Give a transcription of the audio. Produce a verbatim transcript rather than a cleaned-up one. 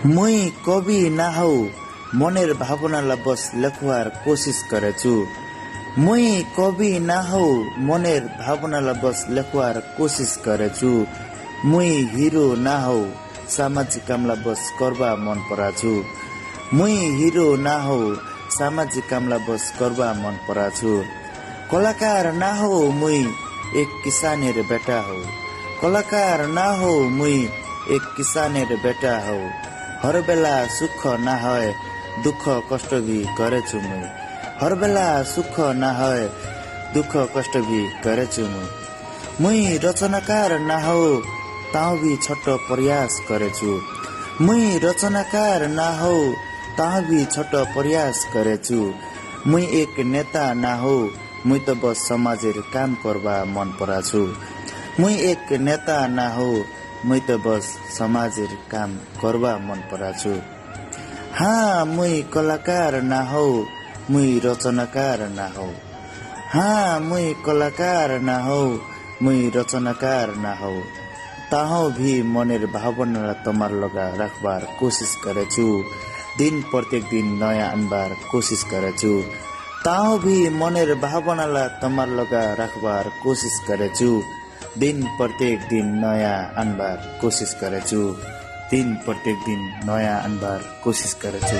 मुई कवि ना हौ, मनेर भावनाला बस लेख्वार कोसिस करेचु। मुई कवि ना हौ, मनेर भावनाला बस लेख्वार कोसिस करेचु। मुई हिरो ना हौ, सामाजिक कामला बस कर्बा मन पराचु। मुई हिरो ना हौ, सामाजिक कामला बस कर्बा मन पराचु। कलाकार ना हौ, मुई एक किसानेर बेटा हौ। कलाकार ना हौ, मुई एक किसानेर बेटा हौ। हर बेला सुख ना हय, दुःख कष्ट भी करेचु मुई। हर बेला सुख ना हय, दुःख कष्ट भी करेचु मुई। मुई रचनाकार ना हौ, ताहुँ भी छोटो प्रयास करेचु। मुई रचनाकार ना हौ, ताहुँ भी छोटो प्रयास करेचु। मुई एक नेता ना हौ, मुई त बस समाजेर काम कर्बा मन पराचु। मुई एक नेता ना हौ, मुई त बस समाजेर काम कर्बा मन पराचु। हाँ, मुई कलाकार ना हौ, मुई रचनाकार ना हौ। हाँ, मुई कलाकार ना हौ, मुई रचनाकार ना हौ। ताहुँ भी मनेर भावनाला तमार लगा राख्बार कोसिस करेचु। दिन प्रत्येक दिन नयाँ आन्बार कोसिस करेचु। ताहुँ भी मनेर भावनाला तमार लगा राख्बार कोसिस करेचु। दिन प्रत्येक दिन नयाँ आन्बार कोसिस करेचु। दिन प्रत्येक दिन नयाँ आन्बार कोसिस करेचु।